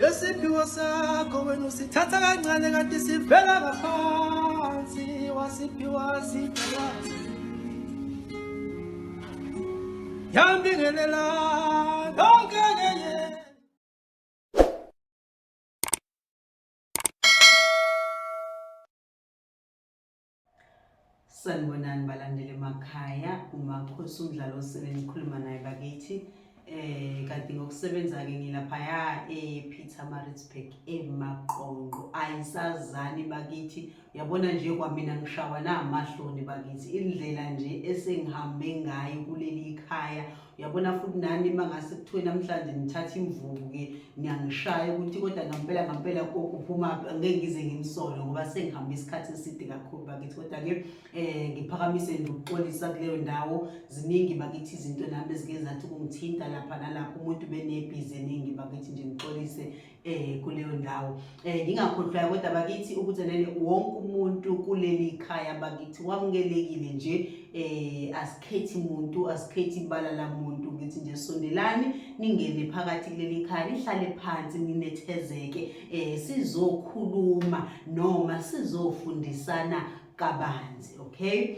Lesiphiwo sakho wena usithatha kancane kanti sivela ngaphansi wasiphiwa sibhekazi yambingelela yonke ke. Sanibonani balandeli emakhaya, uMakhosi umdlalo osele nikhuluma naye bakithi. Kanti ngokusebenza ke ngilaphaya ePietermaritzburg eMaqonqo. Ayisazani bakithi. Uyabona nje kwamina ngishawa namahloni bakithi. Indlela nje esengihambe ngayo kuleli khaya. Uyabona futhi nani mangase kuthiwe namhlanje nithatha imvubu ke niyangishaya ukuthi kodwa ngampela ngampela kuphuma angeke ngize ngimsole ngoba sengihambe isikhathi eside kakhulu bakithi. Kodwa ke ngiphakamise nje ukuxolisa kuleyo ndawo. Ziningi bakithi izinto nami ezike zathi ukungithinta lapha nalapho, umuntu benebhizi eningi bakithi, nje ngixolise kuleyo ndawo. Ngingakhohlwayo kodwa bakithi ukuthi nene wonke umuntu kuleli khaya bakithi wamukelekile nje, asikhethi muntu, asikhethi ibala lamuntu, ngithi nje sondelani ningene phakathi kuleli khaya, nihlale phansi ninethezeke, sizokhuluma noma sizofundisana kabanzi. Okay,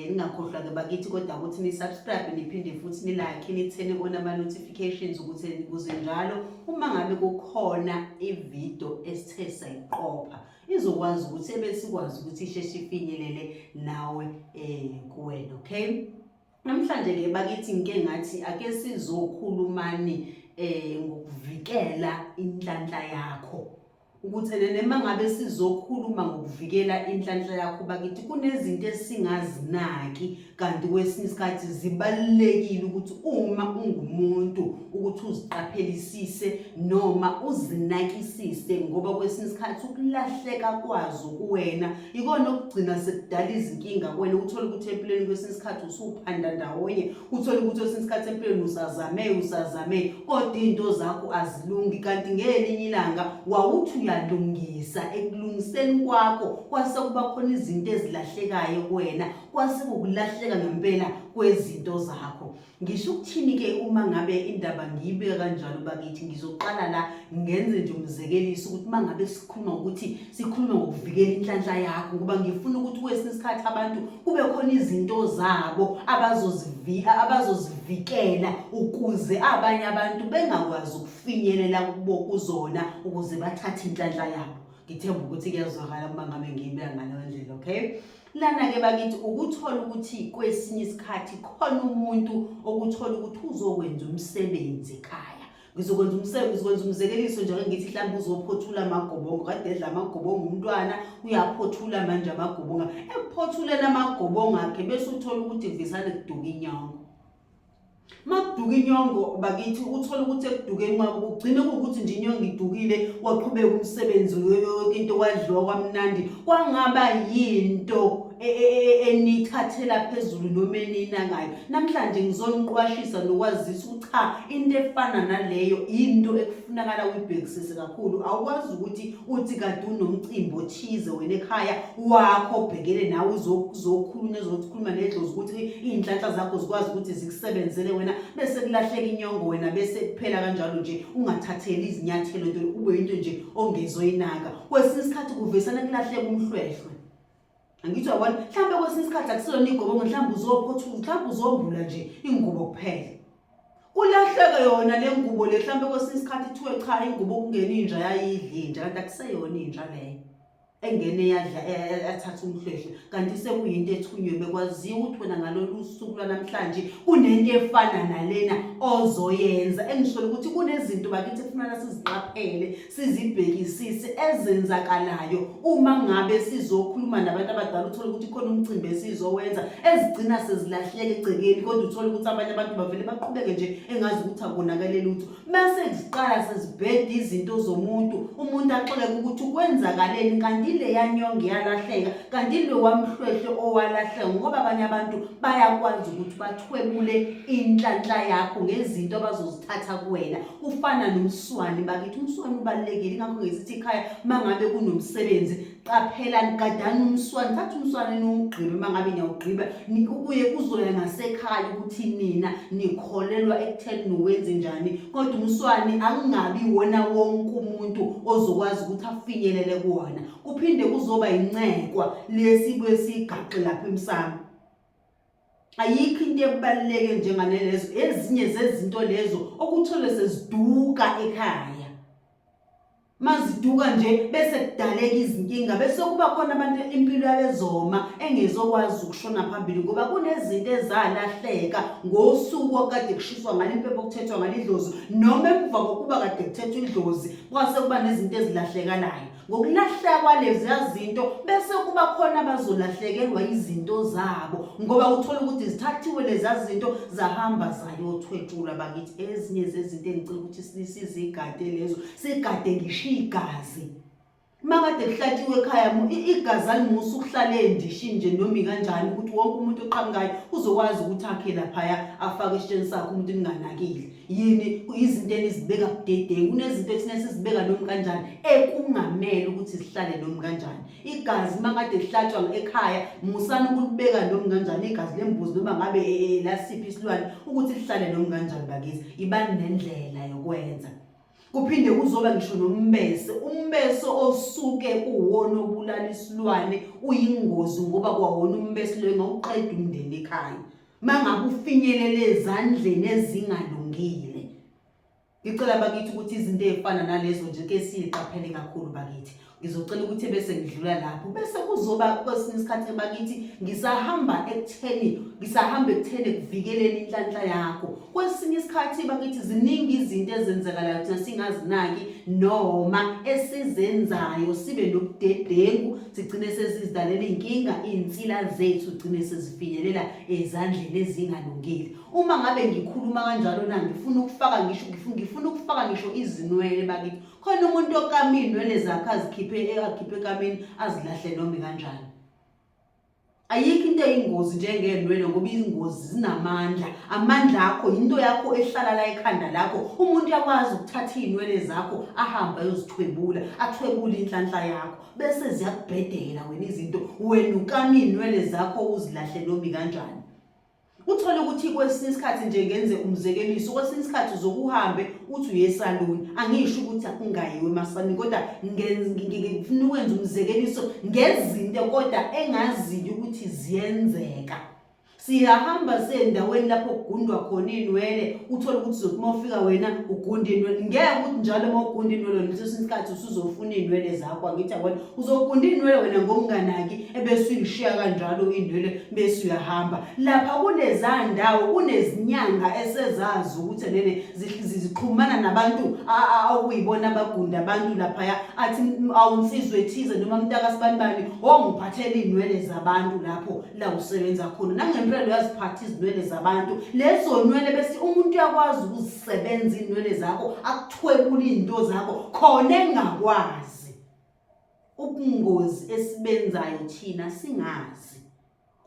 ningakhohlwa ke bakithi kodwa ukuthi ni subscribe niphinde futhi ni like nithene on ama notifications ukuthi kuze njalo uma ngabe kukhona ivideo esithe sayiqopha izokwazi ukuthi ebesikwazi ukuthi isheshe ifinyelele nawe kuwena. Okay, namhlanje ke bakithi ngike ngathi ake sizokhulumani ngokuvikela inhlanhla yakho. Ukuthi ene noma ngabe sizokhuluma ngokuvikela inhlanhla yakho bakithi, kunezinto esingazinaki kanti kwesinye isikhathi zibalulekile ukuthi uma ungumuntu ukuthi uziqaphelisise noma uzinakisise, ngoba kwesinye isikhathi ukulahleka kwazo kuwena ikona okugcina sekudala izinkinga kuwena. Uthole ukuthi empilweni kwesinye isikhathi usuphanda ndawonye, uthole ukuthi kwesinye isikhathi empilweni usazame kodwa izinto zakho azilungi, kanti ngelinye ilanga wawuthi uyalungisa, ekulungiseni kwakho kwase kuba khona izinto ezilahlekayo kuwena, kwase kukulahleka ngempela kwezinto zakho. Ngisho ukuthini ke uma ngabe indaba ngiyibeka kanjalo bakithi, ngizoqala la ngenze nje umzekeliso ukuthi uma ngabe sikhuluma ukuthi sikhuluma ngokuvikela inhlanhla yakho, ngoba ngifuna ukuthi kwesinye isikhathi abantu kube khona izinto zabo abazozivikela ukuze abanye abantu bengakwazi ukufinyelela kubo kuzona ukuze bathathe inhlanhla yabo. Ngithemba ukuthi kuyazwakala uma ngabe ngiyibeka ngaleyo ndlela. Okay, lana ke bakithi ukuthola ukuthi kwesinye isikhathi khona umuntu okuthola ukuthi uzokwenza umsebenzi ekhaya. Ngizokwenza umsebenzi, ngizokwenza umzekeliso nje, ngithi mhlawumbe uzophothula amagobongo, kade edla amagobongo umntwana, uyaphothula manje amagobongo, ekuphothuleni amagobongo akhe bese uthola ukuthi kuvisane kuduka inyongo. Makuduka inyongo bakithi, uthola ukuthi ekudukeni kwakho kugcine kuwukuthi nje inyongo idukile, waqhubeka umsebenzi yonke into kwadliwa kwamnandi, kwangaba yinto enithathela phezulu noma eninakayo. Namhlanje ngizoniqwashisa nokwazisa ukuthi cha, into efana naleyo into ekufunakala uyibhekisise kakhulu. Awukwazi ukuthi uthi kade unomcimbi othize wena ekhaya wakho obhekene nawe uzokhuluma uzokhuluma nedlozi ukuthi iy'nhlanhla zakho zikwazi ukuthi zikusebenzele wena, bese kulahleka inyongo wena, bese kuphela kanjalo nje ungathatheli izinyathelo, nto ube into nje ongezoyinaka. Kwesinye isikhathi kuvesana kulahleka umhlwehlwe. Angithi uyabona, mhlawumbe kwesinye isikhathi akusilona igobongo, mhlawumbe uzophothula, mhlawumbe uzombula nje ingubo kuphela. Kulahleke yona le ngubo le, mhlawumbe kwesinye isikhathi kuthiwe cha, ingubo kungena inja yayidla inja, kanti akuseyona inja leyo engene yadla yathatha umhlwehlwe, kanti sekuyinto ethunywe bekwaziwa ukuthi wena ngalolu suku lwanamhlanje kunento efana nalena ozoyenza. Engisholo ukuthi kunezinto bakithi ekufuneka siziqaphele, sizibhekisise ezenzakalayo uma ngabe sizokhuluma nabantu abadala. Uthole ukuthi khona umcimbi esizowenza ezigcina sezilahleka egcekeni, kodwa uthole ukuthi abanye abantu bavele baqhubeke nje engazi ukuthi akonakele lutho, mase ziqala sezibheda izinto zomuntu, umuntu axoleke ukuthi kwenzakaleni, kanti leya nyongo yalahleka, kanti lo wamhlwehlwe owalahleka. Ngoba abanye abantu bayakwazi ukuthi bathwebule inhlanhla yakho ngezinto abazozithatha kuwena. Kufana nomswani bakithi, umswani ubalulekile, ingakho ngesithi ekhaya mangabe kunomsebenzi Qaphelani, gadani umswani, thatha umswani niwugqibe uma ngabe niyawugqiba, kuye kuzoya ngasekhaya ukuthi nina nikholelwa ekutheni niwenze njani, kodwa umswani akungabi wona wonke umuntu ozokwazi ukuthi afinyelele kuwona. Kuphinde kuzoba incekwa lesi buye siyigaxe lapha emsamo. Ayikho into ebaluleke njenganelezo, ezinye zezinto lezo okuthole seziduka ekhaya. Maziduka nje bese kudaleka izinkinga, bese kuba khona abantu impilo yabo ezoma engezokwazi ukushona phambili ngoba kunezinto ezalahleka ngosuku okade kushiswa ngalo impepho, kuthethwa ngalo idlozi, noma emva kokuba kade kuthethwa idlozi kwase kuba nezinto ezilahlekalayo. Ngokulahleka kwaleziya zinto bese kuba khona abazolahlekelwa izinto zabo ngoba uthola ukuthi zithathiwe leziya zinto zahamba zayothwetshulwa. Bakithi, ezinye zezinto engicela ukuthi sizigade lezo, sigade ngisho igazi. Uma kade kuhlatshiwe ekhaya, igazi alimusa ukuhlala endishini nje noma ikanjani, ukuthi wonke umuntu oqhamukayo uzokwazi ukuthi akhe laphaya afake esitsheni sakhe umuntu ninganakile. Yini izinto enizibeka budedengu, kunezinto ethina esizibeka noma kanjani ekungamele ukuthi zihlale noma kanjani. Igazi uma kade lihlatshwa ekhaya, musani ukulibeka noma kanjani, igazi lembuzi noma ngabe lasiphi isilwane, ukuthi lihlale noma kanjani. Bakithi, ibani nendlela yokwenza. Kuphinde kuzoba ngisho nombese, umbese osuke kuwona obulala isilwane uyingozi ngoba kwawona umbese loyo ngawuqeda umndeni ekhaya mangabe ufinyelele ezandleni ezingalungile. Ngicela bakithi ukuthi izinto ezifana nalezo nje ke siyiqaphele kakhulu bakithi. Ngizocela ukuthi bese ngidlula lapho, bese kuzoba kwesinye isikhathi bakithi ngisahamba ekutheni, ngisahamba ekutheni ekuvikeleni inhlanhla yakho. Kwesinye isikhathi bakithi ziningi izinto ezenzakalayo thina singazinaki noma esizenzayo sibe nobudedengu, sigcine sesizidalela iy'nkinga, iy'nsila zethu gcine sezifinyelela ezandleni ezingalungile. Uma ngabe ngikhuluma kanjalo na, ngifuna ukufaka ngisho, ngifuna ukufaka ngisho izinwele bakithi. Khona umuntu okama iy'nwele zakhe azikhiphe, akhiphe ekameni azilahle noma kanjani. Ayikho into eyingozi njengey'nwele ngoba izingozi zinamandla. Amandla akho yinto yakho ehlala la ekhanda lakho. Umuntu uyakwazi ukuthatha iy'nwele zakho ahambe ayozithwebula, athwebule inhlanhla yakho, bese ziyakubhedela wena izinto. Wena ukama iy'nwele zakho uzilahle noma kanjani. Uthole ukuthi kwesinye isikhathi nje, ngenze umzekeliso, kwesinye isikhathi uzokuhambe uthi uye esaluni. Angisho ukuthi akungayiwe emasaluni, kodwa ngifuna ukwenza umzekeliso ngezinto kodwa engaziyo ukuthi ziyenzeka. Siyahamba siye endaweni lapho kugundwa khona iy'nwele, uthole ukuthi uzothi uma ufika wena ugunda iy'nwele. Ngeke ukuthi njalo uma ugunda iy'nwele wena kwesinye isikhathi usuzofuna iy'nwele zakho, angithi yabona. Uzogunda iy'nwele wena ngokunganaki ebese uyishiya kanjalo iy'nwele bese uyahamba. Lapha kuleza ndawo kunezinyanga esezazi ukuthi nene zixhumana nabantu okuyibona abagunda abantu laphaya, athi awunsizwe ethize noma mntakasibanibani ongiphathela iy'nwele zabantu lapho la usebenza khona. Nangempela uyaziphatha izinwele zabantu, lezo nwele bese umuntu uyakwazi ukuzisebenza iy'nwele zakho, akuthwebule iy'nto zakho khona engakwazi. Ubungozi esibenzayo thina singazi.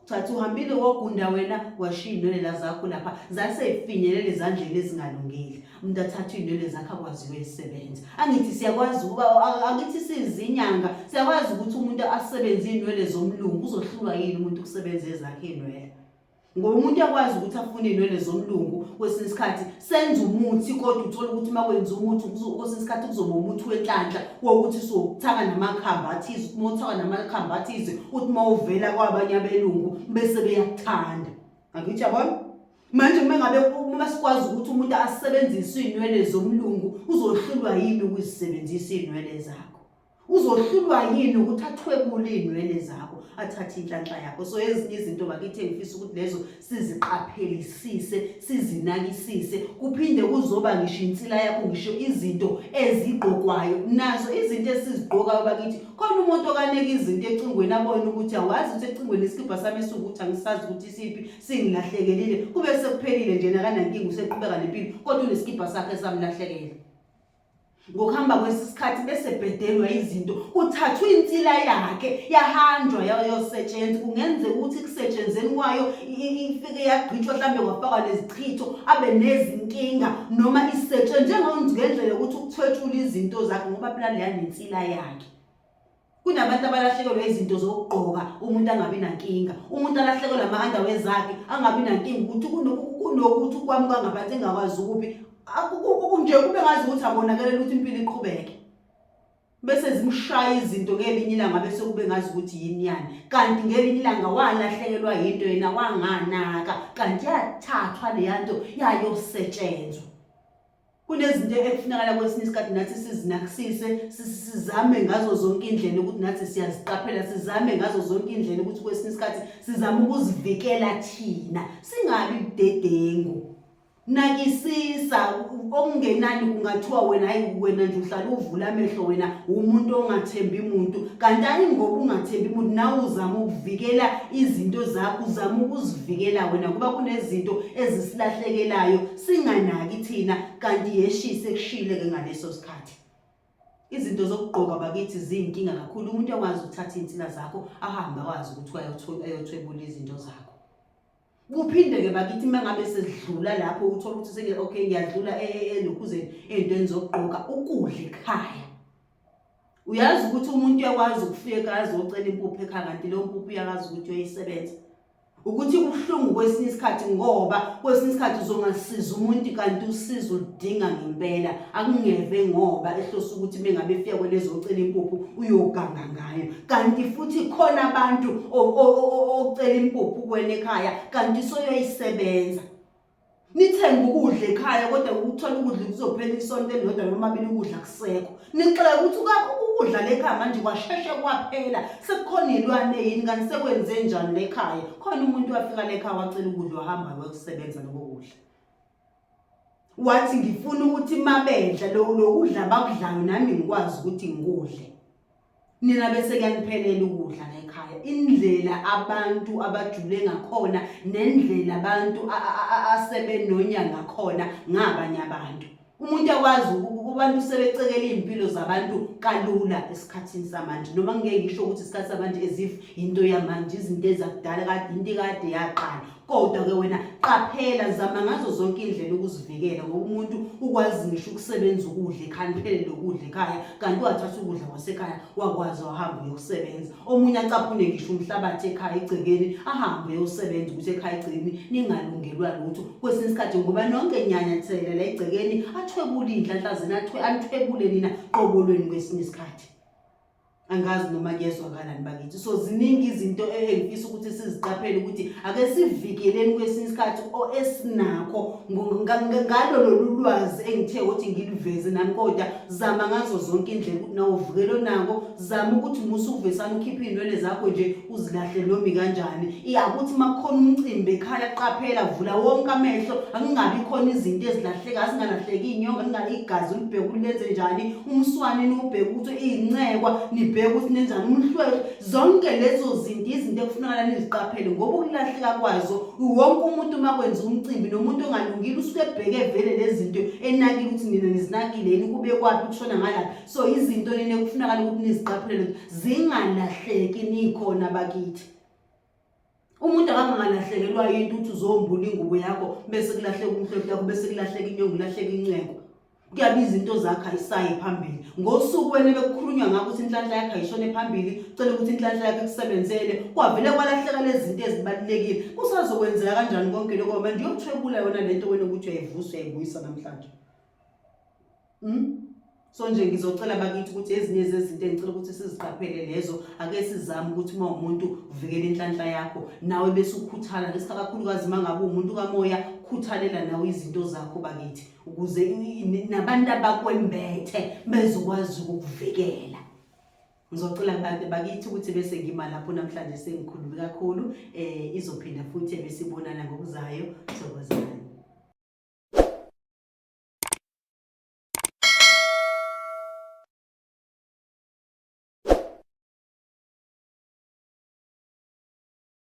Thatha uhambile wogunda wena, washiya iy'nwele la zakho lapha zaseyifinyelela ezandleni ezingalungile. Umuntu athathe iy'nwele zakhe akwazi ukuyisebenza. Angithi siyakwazi ukuba, angithi sizinyanga siyakwazi ukuthi umuntu asebenze iy'nwele zomlungu, uzohlulwa yini umuntu ukusebenza ezakhe iy'nwele? Ngoba umuntu uyakwazi ukuthi afune iy'nwele zomlungu, kwesinye isikhathi senza umuthi, kodwa uthole ukuthi uma kwenza umuthi kwesinye isikhathi kuzoba umuthi wenhlanhla wokuthi sokuthaka namakhamba athize, uma uthaka namakhamba athize uthi uma uvela kwabanye abelungu bese beyakuthanda. Angithi yabona? Manje uma ngabe uma sikwazi ukuthi umuntu asebenzise iy'nwele zomlungu, uzohlulwa yini ukuzisebenzisa iy'nwele zakho? Uzohlulwa yini ukuthi athwebule iy'nwele zakho, athathe inhlanhla yakho? So ezinye izinto bakithi engifisa ukuthi lezo siziqaphelisise, sizinakisise. Kuphinde kuzoba ngisho insila yakho, ngisho izinto ezigqokwayo nazo, izinto esizigqokayo bakithi. Khona umuntu okaneka izinto ecingweni, abone ukuthi awazi ukuthi ecingweni isikibha sami esiwukuthi angisazi ukuthi isiphi, singilahlekelile, kube sekuphelile nje, nakanankinga useqhubeka nempilo, kodwa unesikibha sakhe esamlahlekela. Ngokuhamba kwesikhathi bese bhedelwa izinto, kuthathwa insila yakhe yahanjwa yayosetshenzwa. Kungenzeka ukuthi kusetshenzeni kwayo ifike yagqitshwa mhlambe kwafakwa nezichitho, abe nezinkinga noma isetshenzwe ngendlela yokuthi ukuthwetshula izinto zakhe, ngoba phela leya nensila yakhe. Kunabantu abalahlekelwa izinto zokugqoka umuntu angabi nankinga. Umuntu alahlekelwa ama-underwear zakhe angabi nankinga ukuthi kunokuthi kwamuka ngaphansi engakwazi ukuphi. Nje kube ngazi ukuthi akonakele lutho impilo iqhubeke. Bese zimshaya izinto ngelinye ilanga bese kube ngazi ukuthi yini yani. Kanti ngelinye ilanga walahlekelwa yinto yena wanganaka kanti yathathwa leya nto yayosetshenzwa. Kunezinto ekufunakala kwesinye isikhathi nathi sizinakisise, sizame ngazo zonke indlela ukuthi nathi siyaziqaphela, sizame ngazo zonke indlela ukuthi kwesinye isikhathi sizame ukuzivikela thina, singabi budedengu. Nakisisa okungenani kungathiwa wena hayi wena nje uhlala uvula amehlo wena umuntu ongathembi muntu kanti ayi ngoba ungathembi muntu nawe uzama ukuvikela izinto zakho uzama ukuzivikela wena kuba kunezinto ezisilahlekelayo singanaki thina kanti yeshise kushile ke ngaleso sikhathi izinto zokugqoka bakithi ziyinkinga kakhulu umuntu uyakwazi ukuthatha iy'nsila zakho ahambe akwazi ukuthi ayothwebula izinto zakho kuphinde-ke bakithi uma ngabe sesidlula lapho uthole ukuthi senge okay ngiyadlula e, e, elokhuzeni ey'ntweni zokugqoka ukudla ekhaya uyazi ukuthi umuntu uyakwazi ukufika ekhaya azocela impuphu ekhaya kanti leyo mpuphu uyakwazi ukuthi uyoyisebenza Ukuthi kubuhlungu kwesinye isikhathi ngoba kwesinye isikhathi uzongasiza umuntu kanti usizo uludinga ngempela akungeve ngoba ehlose ukuthi mengabe efika kwelezocela impuphu uyoganga ngayo kanti futhi khona abantu ocela impuphu kwena ekhaya kanti soyoyisebenza Nithenge ukudla ekhaya kodwa ukuthola ukudla kuzophela isonto elilodwa noma amabili ukudla kusekho. Nixela ukuthi ukudla lekhaya manje kwasheshe kwaphela sekukhona ilwane yini kanti sekwenze njani lekhaya. Khona umuntu wafika lekhaya wacela ukudla wahamba wayokusebenza lokho kudla. Wathi ngifuna ukuthi mabedla lokudla abakudlayo nami ngikwazi ukuthi ngikudle. Nina bese kuyaniphelela ukudla la ekhaya. Indlela abantu abajule ngakhona nendlela abantu asebenonya ngakhona ngabanye abantu. Umuntu akwazi kubantu sebecekela iy'mpilo zabantu kalula esikhathini samanje noma ngeke ngisho ukuthi isikhathi samanje as if into yamanje izinto ezakudala kade into kade yaqala Kodwa-ke wena qaphela, zama ngazo zonke iy'ndlela ukuzivikela ngoba umuntu ukwazi ngisho ukusebenza ukudla ekhaya, niphelele ukudla ekhaya, kanti wathatha ukudla kwasekhaya wakwazi wahamba uyokusebenza. Omunye acaphune ngisho umhlabathi ekhaya egcekeni ahambe uyosebenza ukuthi ekhaya egcekeni ningalungelwa lutho. Kwesinye isikhathi ngoba nonke nyanyathelela egcekeni athwebule iy'nhlanhla zenu, anithwebule nina qobo lwenu kwesinye isikhathi. Angazi noma kuyezwakala ni bakithi. So ziningi izinto e, engifisa ukuthi siziqaphele ukuthi ake sivikeleni kwesinye isikhathi o esinakho ngalo lolu lwazi engithe ukuthi ngiluveze nami kodwa zama ngazo zonke indlela ukuthi nawe uvikele onako zama ukuthi musa ukuvesana ukhiphe iy'nwele zakho nje uzilahle nomi kanjani iyakuthi uma kukhona umcimbi ekhaya qaphela vula wonke amehlo akungabi khona izinto ezilahleka azingalahleki iy'nyongo kungabi igazi ulibheke ukuthi lenze njani umswane niwubheke ukuthi iy'ncekwa nibheke ukuthi nenzani umhlwehlwe zonke lezo zinto izinto ekufunakala niziqaphele ngoba ukulahleka kwazo wonke umuntu uma kwenza umcimbi nomuntu ongalungile usuke ebheke vele lezi zinto enakile ukuthi nina nizinakile yini kube kwaphi kushona ngalaphi so izinto nina ekufunakala ukuthi niziqaphele zingalahleki nikhona bakithi umuntu akangalahlekelwa yinto ukuthi uzombula ingubo yakho bese kulahleka umhlehlo yakho bese kulahleka inyongo kulahleka inceko kuyabe izinto zakho ayisayi phambili ngosuku wena bekukhulunywa ngakho ukuthi inhlanhla yakho ayishone phambili cela ukuthi inhlanhla yakho ikusebenzele kwavele kwalahleka lezi zinto ezibalulekile kusazokwenzeka kanjani konke lokho manje uyothwebula yona lento wena ukuthi uyayivusa uyayibuyisa namhlanje Mm? So nje ngizocela bakithi ukuthi ezinye zezinto engicela ukuthi siziqaphele lezo ake sizame ukuthi uma umuntu uvikela inhlanhla yakho nawe bese ukhuthala ngesikakhulukazi uma ngabe umuntu kamoya khuthalela nawe izinto zakho bakithi ukuze nabantu abakwembethe bezokwazi ukukuvikela. Ngizocela bantu bakithi ukuthi bese ngima lapho namhlanje sengikhulume kakhulu eh izophinda futhi ebesibonana ngokuzayo thokozani.